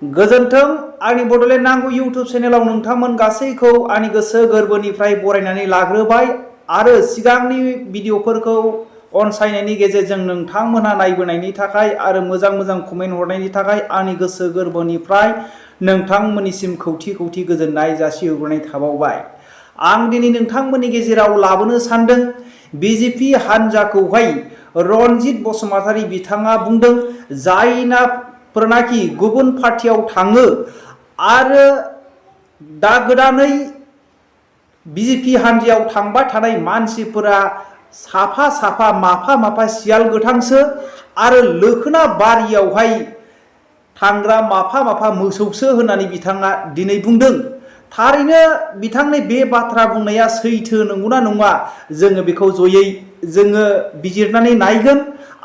गोजोन्थों आंनि बड'लेण्ड नांगौ इउटुब चेनेलाव नोंथांमोन गासैखौ आंनि गोसो गोरबोनिफ्राय बरायनानै लाग्रोबाय आरो सिगांनि भिडिअफोरखौ अनसायनायनि गेजेरजों नोंथांमोनहा नायबोनायनि थाखाय आरो मोजां मोजां कमेन्ट हरनायनि थाखाय आंनि गोसो गोरबोनिफ्राय नोंथांमोननिसिम खौथि खौथि गोजोननाय जासिहरनाय थाबावबाय। आं दिनै नोंथांमोननि गेजेराव लाबोनो सानदों बिजेपि हान्जाखौहाय रनजित बसुमतारी बिथाङा बुंदों जायनाफोरनाखि गुबुन पार्टियाव थाङो आरो दा गोदानै बिजेपि हान्जायाव थांबाय थानाय मानसिफोरा साफा साफा माफा माफा सियाल गोथांसो आरो लोखोना बारियावहाय थांग्रा माफा माफा मोसौसो होननानै बिथाङा दिनै बुंदों। थारैनो बिथांनि बे बाथ्रा बुंनाया सैथो नंगौना नङा जोङो बेखौ जयै जोङो बिजिरनानै नायगोन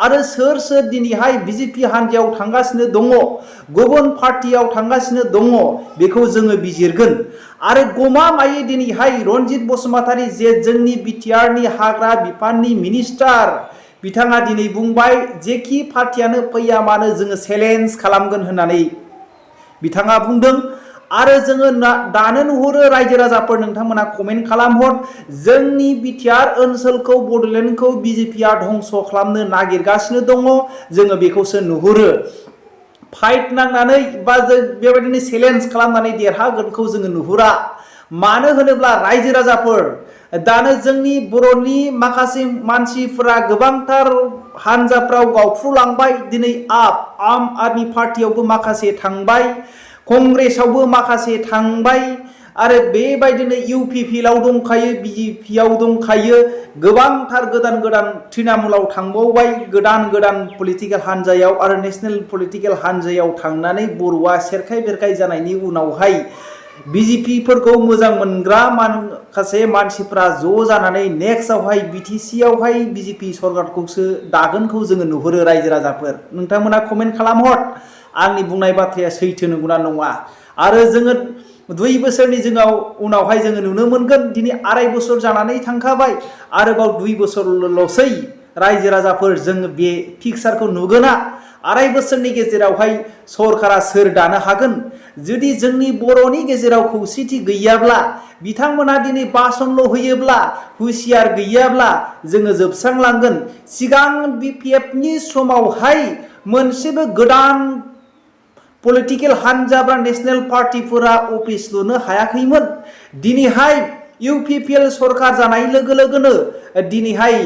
आरो सोर सोर दिनैहाय बिजेपि हान्जायाव थांगासिनो दङ गुबुन पार्टियाव थांगासिनो दङ बेखौ जोङो बिजिरगोन आरो गमामायै दिनैहाय रनजित बसुमतारी जे जोंनि बिटिआरनि हाग्रा बिफाननि मिनिस्टार बिथाङा दिनै बुंबाय जेखि पार्टियानो फैया मानो जोङो चेलेन्ज खालामगोन होननानै बिथाङा बुंदों। आरो जोङो दानो नुहुरो रायजो राजाफोर नोंथांमोना कमेन्ट खालामहर जोंनि बिटिआर ओनसोलखौ बड'लेण्डखौ बिजेपिआ धंस खालामनो नागिरगासिनो दङ जोङो बेखौसो नुहुरो। फाइट नांनानै बा जों बेबायदिनो चेलेन्ज खालामनानै देरहागोनखौ जोङो नुहुरा। मानो होनोब्ला रायजो राजाफोर दानो जोंनि बर'नि माखासे मानसिफोरा गोबांथार हान्जाफ्राव गावफ्रुलांबाय दिनै आम आदमी पार्टियावबो माखासे थांबाय कंग्रेसावबो माखासे थांबाय आरो बेबायदिनो इउपिपिएलआव दंखायो बिजेपिआव दंखायो गोबांथार गोदान गोदान तृणमूलाव थांबावबाय गोदान गोदान पलिटिकेल हान्जायाव आरो नेशनेल पलिटिकेल हान्जायाव थांनानै बर'आ सेरखाय बेरखाय जानायनि उनावहाय बिजेपिफोरखौ मोजां मोनग्रा माखासे मानसिफ्रा ज' जानानै नेक्स्टआवहाय बिटिसिआवहाय बिजेपि सरकारखौसो दागोनखौ जोङो नुहुरो रायजो राजाफोर नोंथांमोना कमेन्ट खालामहर आंनि बुंनाय बाथ्राया सैथो नंगौना नङा। आरो जोङो 2 बोसोरनि उनावहाय जोङो नुनो मोनगोन दिनै 2.5 बोसोर जानानै थांखाबाय आरोबाव 2 बोसोरल'सै रायजो राजाफोर जोङो बे पिक्सारखौ नुगोना 2.5 बोसोरनि गेजेरावहाय सरकारा सोर दानो हागोन जुदि जोंनि बर'नि गेजेराव खौसेथि गैयाब्ला बिथांमोना दिनै बासनल' होयोब्ला हुसियार गैयाब्ला जोङो जोबस्रांलांगोन। सिगां बिपिएफनि समावहाय मोनसेबो गोदान पलिटिकेल हान्जा बा नेशनेल पार्टिफोरा अफिस लुनो हायाखैमोन। दिनैहाय इउपिपिएल सरकार जानाय लोगो लोगोनो दिनैहाय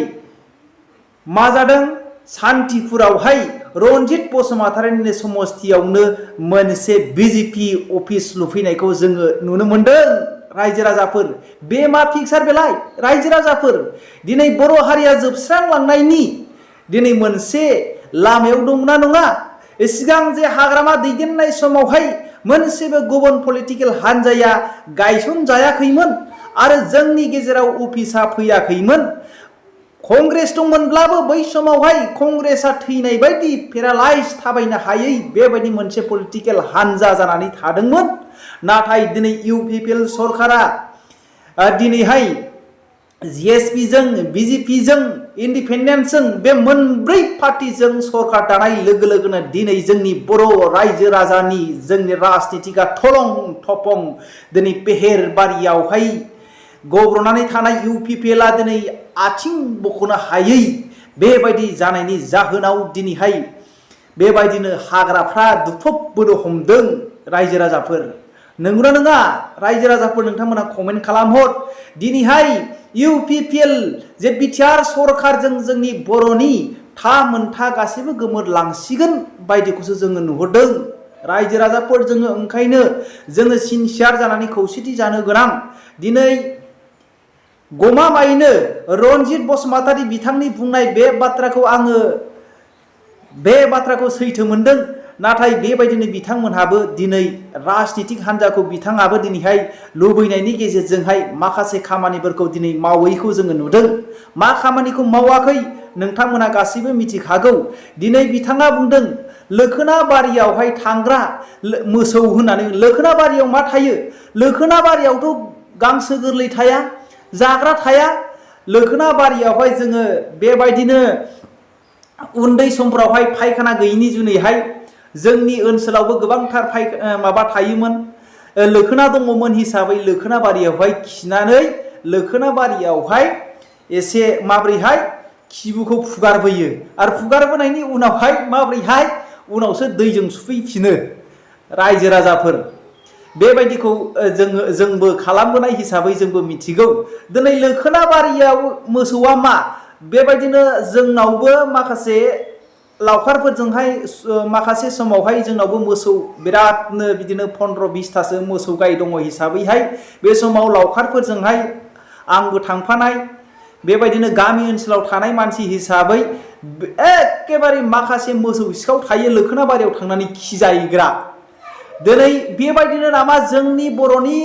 मा जादों सान्तिपुरावहाय रनजित बसुमतारीनि समस्तियावनो मोनसे बिजेपि अफिस लुफैनायखौ जोङो नुनो मोनदों। रायजो राजाफोर बे मा पिक्सार बेलाय रायजो राजाफोर दिनै बर' हारिया जोबस्रांलांनायनि दिनै मोनसे लामायाव दंना नङा। सिगां जे हाग्रामा दैदेननाय समावहाय मोनसेबो गुबुन पलिटिकेल हान्जाया गायसनजायाखैमोन आरो जोंनि गेजेराव अफिसा फैयाखैमोन। कंग्रेस दंमोनब्लाबो बै समावहाय कंग्रेसा थैनाय बायदि पेरालाइज थाबायनो हायै बेबायदि मोनसे पलिटिकेल हान्जा जानानै थादोंमोन। नाथाय दिनै इउपिपिएल सरकारा दिनैहाय जिएसपिजों बिजेपिजों इन्डिपेन्डेन्सजों बे मोनब्रै पार्टिजों सरकार दानाय लोगो लोगोनो दिनै जोंनि बर' रायजो राजानि जोंनि राजनितिका थलं थपं दिनै पेहेरबारियावहाय गब्र'नानै थानाय इउपिपिएलआ दिनै आथिं बख'नो हायै बेबायदि जानायनि जाहोनाव दिनैहाय बेबायदिनो हाग्राफ्रा दुफबबोनो हमदों रायजो राजाफोर नंगौना नङा रायजो राजाफोर नोंथांमोना कमेन्ट खालामहर। दिनैहाय इउपिपिएल जे बिटिआर सरकारजों जोंनि बर'नि मोनथा गासैबो गोमोरलांसिगोन बायदिखौसो जोङो नुहुरदों। रायजो राजाफोर जोङो ओंखायनो जोङो सिनसियार जानानै खौसेथि जानो गोनां। दिनै गमामायैनो रनजित बसुमतारी बिथांनि बुंनाय बे बाथ्राखौ सैथो मोनदों। नाथाय बेबायदिनो बिथांमोनहाबो दिनै राजनितिक हान्जाखौ बिथाङाबो दिनैहाय लुबैनायनि गेजेरजोंहाय माखासे खामानिफोरखौ दिनै मावैखौ जोङो नुदों। मा खामानिखौ मावाखै नोंथांमोना गासैबो मिथिखागौ। दिनै बिथाङा बुंदों लोखोना बारियावहाय थांग्रा मोसौ होननानै लोखोना बारियाव मा थायो लोखोना बारियावथ' गांसो गोरलै थाया जाग्रा थाया। लोखोना बारियावहाय जोङो बेबायदिनो उन्दै समफोरावहाय फायखाना गैयिनि जुनैहाय जोंनि ओनसोलावबो गोबांथार माबा थायोमोन लोखोना दङमोन हिसाबै लोखोना बारियावहाय खिनानै लोखोना बारियावहाय एसे माब्रैहाय खिबुखौ फुगारबोयो आरो फुगारबोनायनि उनावहाय माब्रैहाय उनावसो दैजों सुफैफिनो रायजो राजाफोर बेबायदिखौ जोंबो खालामबोनाय हिसाबै जोंबो मिथिगौ दिनै लोखोना बारियाव मोसौआ मा बेबायदिनो जोंनावबो माखासे लावखारफोरजोंहाय माखासे समावहाय जोंनावबो मोसौ बिरादनो बिदिनो 15-20थासो मोसौ गाय दङ हिसाबैहाय बे समाव लावखारफोरजोंहाय आंबो थांफानाय बेबायदिनो गामि ओनसोलाव थानाय मानसि हिसाबै एखेबारे माखासे मोसौ सिखाव थायो लोखोना बारियाव थांनानै खिजाहैग्रा दिनै बेबायदिनो नामा जोंनि बर'नि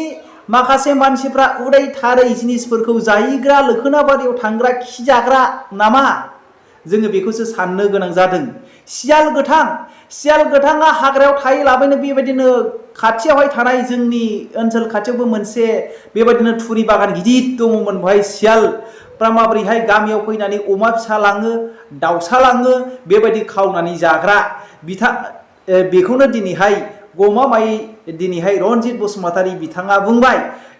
माखासे मानसिफ्रा उदै थारै जिनिसफोरखौ जाहैग्रा लोखोना बारियाव थांग्रा खिजाग्रा नामा जोङो बेखौसो साननो गोनां जादों सियाल गोथाङा हाग्रायाव थायो लाबायनो बेबायदिनो खाथियावहाय थानाय जोंनि ओनसोल खाथियावबो मोनसे बेबायदिनो थुरि बागान गिदिर दङमोन बेवहाय सियालफ्रा माबोरैहाय गामियाव फैनानै अमा फिसा लाङो दाउसा लाङो बेबायदि खावनानै जाग्रा बेखौनो दिनैहाय गमामायै दिनैहाय रनजित बसुमतारी बिथाङा बुंबाय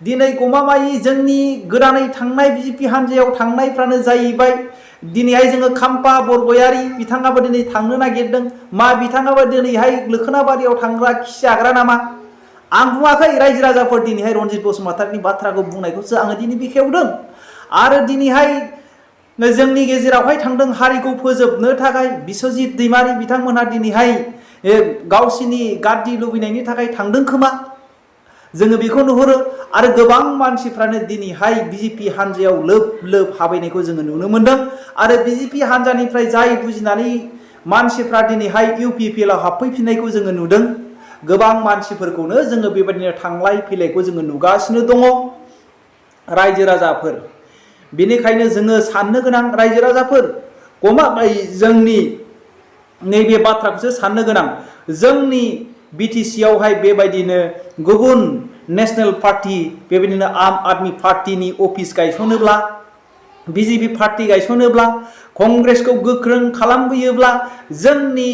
दिनै गमामायै जोंनि गोदानै थांनाय बिजेपि हान्जायाव थांनायफ्रानो जाहैबाय दिनैहाय जोङो खाम्फा बरगयारी बिथाङाबो दिनै थांनो नागिरदों मा बिथाङाबो दिनैहाय लोखोना बारियाव थांग्रा खिजाग्रा नामा आं बुङाखै रायजो राजाफोर दिनैहाय रनजित बसुमतारीनि बाथ्राखौ बुंनायखौसो आङो दिनै बेखेवदों आरो दिनैहाय जोंनि गेजेरावहाय थांदों हारिखौ फोजोबनो थाखाय बिस्वजित दैमारी बिथांमोनहा दिनैहाय गावसिनि गाद्दि लुबैनायनि थाखाय थांदों खोमा जोङो बेखौ नुहुरो आरो गोबां मानसिफ्रानो दिनैहाय बिजेपि हान्जायाव लोब हाबैनायखौ जोङो नुनो मोनदों आरो बिजेपि हान्जानिफ्राय जाय बुजिनानै मानसिफ्रा दिनैहाय इउपिपिएलआव हाबफैफिननायखौ जोङो नुदों गोबां मानसिफोरखौनो जोङो बेबायदिनो थांलाय फैलायखौ जोङो नुगासिनो दङ रायजो राजाफोर बेनिखायनो जोङो साननो गोनां रायजो राजाफोर गमामायै जोंनि नैबे बाथ्राखौसो साननो गोनां जोंनि बिटिसिआवहाय बेबायदिनो गुबुन नेशनेल पार्टी बेबायदिनो आम आदमी पार्टीनि अफिस गायसनोब्ला बिजेपि पार्टी गायसनोब्ला कंग्रेसखौ गोख्रों खालामबोयोब्ला जोंनि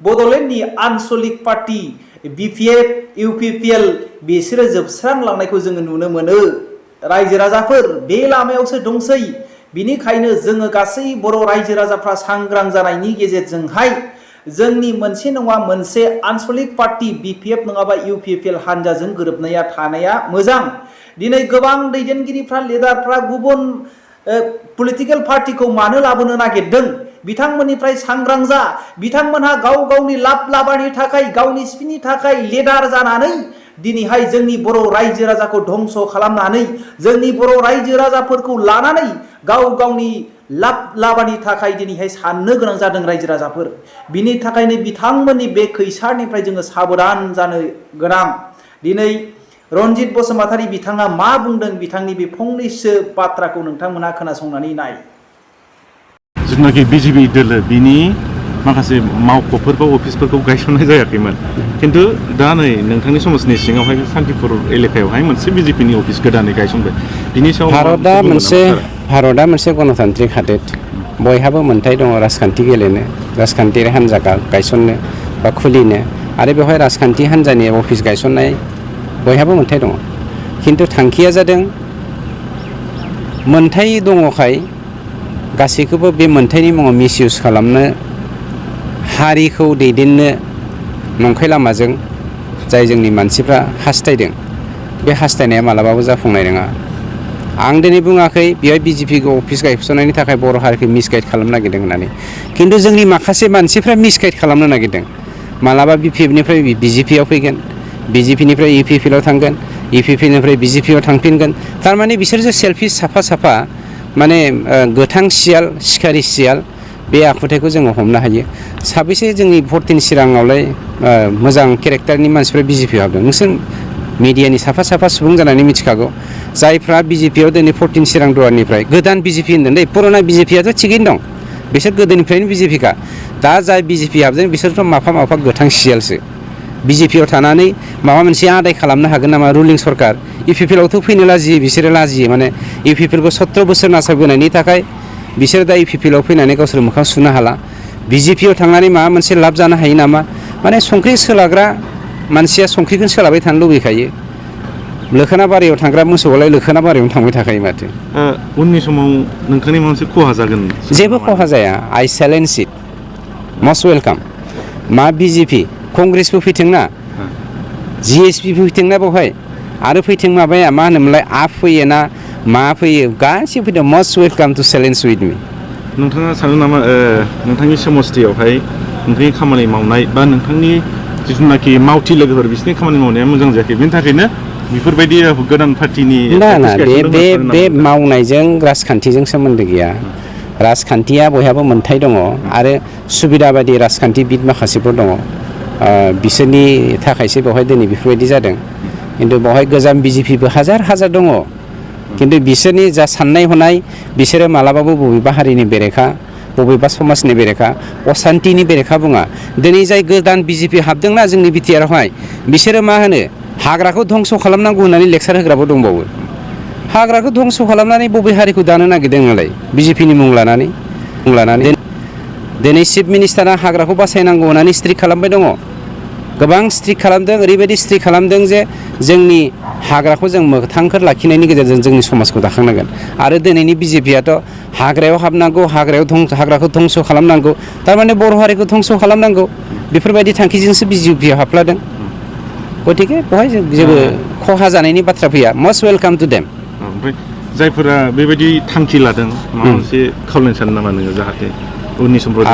बड'लेण्डनि आनसलिक पार्टी बिपिएफ इउपिपिएल बिसोरो जोबस्रांलांनायखौ जोङो नुनो मोनो रायजो राजाफोर बे लामायावसो दंसै बिनिखायनो जोङो गासै बर' रायजो राजाफ्रा सांग्रां जानायनि गेजेरजोंहाय जोंनि मोनसे नङा मोनसे आनसलिक पार्टी बिपिएफ नङाबा इउपिपिएल हान्जाजों गोरोबनाया थानाया मोजां दिनै गोबां दैदेनगिरिफ्रा लिडारफ्रा गुबुन पलिटिकेल पार्टीखौ मानो लाबोनो नागिरदों बिथांमोननिफ्राय सांग्रां जा बिथांमोनहा गावनि लाबानि थाखाय गावनि सिपिनि थाखाय लिडार जानानै दिनैहाय जोंनि बर' रायजो राजाखौ धंस खालामनानै जोंनि बर' रायजो राजाफोरखौ लानानै गावनि लाबानि थाखाय दिनैहाय साननो गोनां जादों रायजो राजाफोर बिनि थाखायनो बिथांमोननि बे खैसारनिफ्राय जोङो साबधान जानो गोनां दिनै रनजित बसुमतारी बिथाङा मा बुंदों बिथांनि बे फंनैसो बाथ्राखौ नोंथांमोना खोनासंनानै नाय जिथुनाखि बिजेपि दोलो बिनि माखासे मावख'फोर बा अफिसफोरखौ गायसननाय जायाखैमोन खिन्थु दा नै नोंथांनि समाजनि सिङावहाय सान्तिपुर एलेकायावहाय मोनसे बिजेपिनि अफिस गोदानै गायसनबाय बिनि सायाव भारतआ मोनसे गणतान्त्रिक हादोर बयहाबो मोन्थाय दङ राजखान्थि गेलेनो राजखान्थियारि हान्जा गायसननो बा खुलिनो आरो बेवहाय राजखान्थि हान्जानि अफिस गायसननाय बयहाबो मोन्थाय दङ खिन्थु थांखिया जादों मोन्थाय दङखाय गासैखौबो बे मोन्थायनि मुङाव मिसइउज खालामनो हारिखौ दैदेननो नंखाय लामाजों जाय जोंनि मानसिफ्रा हास्थायदों बे हास्थायनाया मालाबाबो जाफुंनाय नङा आं दिनै बुङाखै बेवहाय बिजेपिखौ अफिस गायसननायनि थाखाय बर' हारिखौ मिसगाइड खालामनो नागिरदों होननानै खिन्थु जोंनि माखासे मानसिफ्रा मिसगाइड खालामनो नागिरदों मालाबा बिपिएफनिफ्राय बिजेपिआव फैगोन बिजेपिनिफ्राय इउपिपिएलआव थांगोन इउपिपिनिफ्राय बिजेपिआव थांफिनगोन थारमाने बिसोरसो सेल्फिस साफा माने गोथां सियाल सिखारि सियाल बे आखुथायखौ जोङो हमनो हायो साबैसे जोंनि 14 चिराङावलाय मोजां केरेक्टारनि मानसिफ्रा बिजेपिआव हाबदों नोंसोर मिडियानि साफा सुबुं जानानै मिथिखागौ जायफ्रा बिजेपिआव दिनै 14 चिरां दुवारनिफ्राय गोदान बिजेपि होनदों दै पुराना बिजेपिआथ' थिगैनो दं बिसोर गोदोनिफ्रायनो बिजेपिखा दा जाय बिजेपि हाबदों बिसोरथ' माफा गोथां सियालसो बिजेपिआव थानानै माबा मोनसे आदाय खालामनो हागोन नामा रुलिं सरकार इउपिपिएलआवथ' फैनो लाजियो बिसोरो लाजियो माने इउपिपिएलखौ 17 बोसोर नासयबोनायनि थाखाय बिसोर दा इउपिपिएलआव फैनानै गावसोर मोखां सुनो हाला बिजेपिआव थांनानै माबा मोनसे लाब जानो हायो नामा माने संख्रि सोलाग्रा मानसिया संख्रिखौनो सोलाबाय थानो लुबैखायो लोखोना बारियाव थांग्रा मोसौआलाय लोखोना बारियावनो थांबाय थाखायो माथो उननि समाव नोंथांनि माबा मोनसे खहा जागोन जेबो खहा जाया आइ चेलेन्ज इट मस्ट वेलकाम मा बिजेपि कंग्रेसबो फैथोंना जिएसपि फैथोंना बेवहाय आरो फैथों माबाया मा होनोमोनलाय आप फैयो ना मा फैयो गासिबो फैदों most welcome to challenge with me नोंथाङा सानो नामा नोंथांनि समस्थियावहाय नोंथांनि खामानि मावनाय बा नोंथांनि जिथुनाखि मावथि लोगोफोर बिसोरनि खामानि मावनाया मोजां जायाखै बेनि थाखायनो बेफोरबायदि गोदान पार्टिनि ना बे मावनायजों राजखान्थिजों सोमोन्दो गैया राजखान्थिया बयहाबो मोन्थाय दङ आरो सुबिदा बायदि राजखान्थिबिद माखासेफोर दङ बिसोरनि थाखायसो बेवहाय दिनै बेफोरबायदि जादों खिन्थु बेवहाय गोजाम बिजेपिबो हाजार हाजार दङ खिन्थु बिसोरनि जा साननाय हनाय बिसोरो मालाबाबो बबेबा हारिनि बेरेखा बबेबा समाजनि बेरेखा असान्तिनि बेरेखा बुङा दिनै जाय गोदान बिजेपि हाबदोंना जोंनि बिटिआरआवहाय बिसोरो मा होनो हाग्राखौ धंस' खालामनांगौ होननानै लेक्सार होग्राबो दंबावो हाग्राखौ धंस' खालामनानै बबे हारिखौ दानो नागिरदों नालाय बिजेपिनि मुं लानानै दिनै चिफ मिनिस्टारा हाग्राखौ बासायनांगौ होननानै स्ट्रिक खालामबाय दङ गोबां स्ट्रिक खालामदों ओरैबायदि स्ट्रिक खालामदों जे जोंनि हाग्राखौ जों मोगथांखोर लाखिनायनि गेजेरजों जोंनि समाजखौ दाखांनांगोन आरो दिनैनि बिजेपियाथ' हाग्रायाव हाबनांगौ हाग्राखौ धंस' खालामनांगौ थारमाने बर' हारिखौ धंस' खालामनांगौ बेफोरबायदि थांखिजोंसो बिजेपिया हाबलादों गतिके बेवहाय जेबो खहा जानायनि बाथ्रा फैया मस्ट वेलकाम टु देम ओमफ्राय जायफोरा बेबायदि थांखि लादों माबा मोनसे खावलायनो सानो नामा नोङो जाहाथे उननि समफ्राव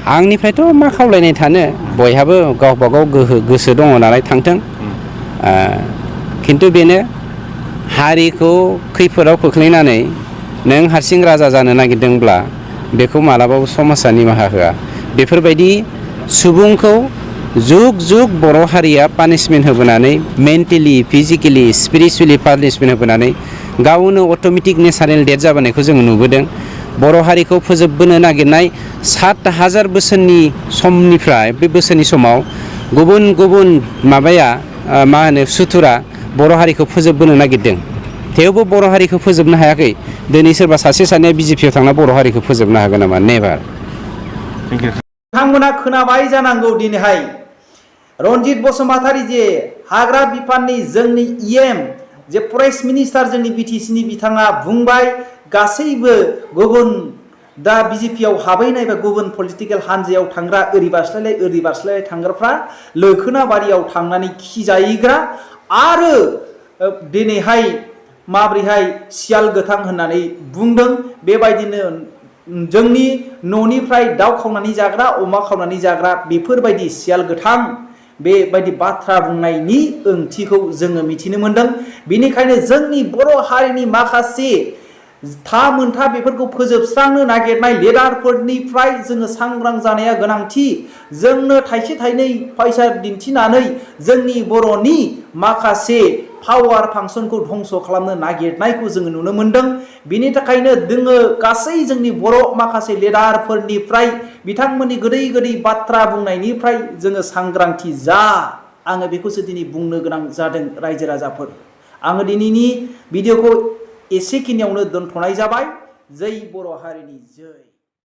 आंनिफ्रायथ' मा खावलायनाय थानो बयहाबो गावबा गाव गोसो दङ नालाय थांथों खिन्थु बेनो हारिखौ खैफोदाव खोख्लैनानै नों हारसिं राजा जानो नागिरदोंब्ला बेखौ मालाबाबो समाजा निमाहा होआ बेफोरबायदि सुबुंखौ जुग जुग बर' हारिया पानिशमेन्ट होबोनानै मेन्टेलि फिजिकेलि स्पिरिचुवेलि पानिशमेन्ट होबोनानै गावनो अट'मेटिक नेचारेल डेथ जाबोनायखौ जोङो नुबोदों बर' हारिखौ फोजोबबोनो नागिरनाय 7,000 बोसोरनि समनिफ्राय बे बोसोरनि समाव गुबुन गुबुन माबाया मा होनो सुथुरा बर' हारिखौ फोजोबबोनो नागिरदों थेवबो बर' हारिखौ फोजोबनो हायाखै दिनै सोरबा सासे सानैया बिजेपियाव थांना बर' हारिखौ फोजोबनो हागोन नामा नेभार नोंथांमोना खोनाबाय जानांगौ दिनैहाय रनजित बसुमतारी जे हाग्रा बिफाननि जोंनि इएम जे फरेस्ट मिनिस्टार जोंनि बिटिसिनि बिथाङा बुंबाय गासैबो गुबुन दा बिजेपियाव हाबहैनाय बा गुबुन पलिटिकेल हानजायाव थांग्रा ओरै बारस्लाय थांग्राफ्रा लोखोना बारियाव थांनानै खिजाहैग्रा आरो दिनैहाय माब्रैहाय सियाल गोथां होननानै बुंदों बेबायदिनो जोंनि न'निफ्राय दाउ खावनानै जाग्रा अमा खावनानै जाग्रा बेफोरबायदि सियाल गोथां बेबायदि बाथ्रा बुंनायनि ओंथिखौ जोङो मिथिनो मोनदों बेनिखायनो जोंनि बर' हारिनि माखासे मोनथा बेफोरखौ फोजोबस्रांनो नागिरनाय लिडारफोरनिफ्राय जोङो सांग्रां जानाया गोनांथि जोंनो थाइसे थाइनै फैसा दिन्थिनानै जोंनि बर'नि माखासे पावार फांसनखौ धंस' खालामनो नागिरनायखौ जोङो नुनो मोनदों बिनि थाखायनो जोङो गासै जोंनि बर' माखासे लिडारफोरनिफ्राय बिथांमोननि गोदै बाथ्रा बुंनायनिफ्राय जोङो सांग्रांथि जा आङो बेखौसो दिनै बुंनो गोनां जादों रायजो राजाफोर आङो दिनैनि भिडिअखौ एसेखिनियावनो दोनथ'नाय जाबाय जै बर' हारिनि जै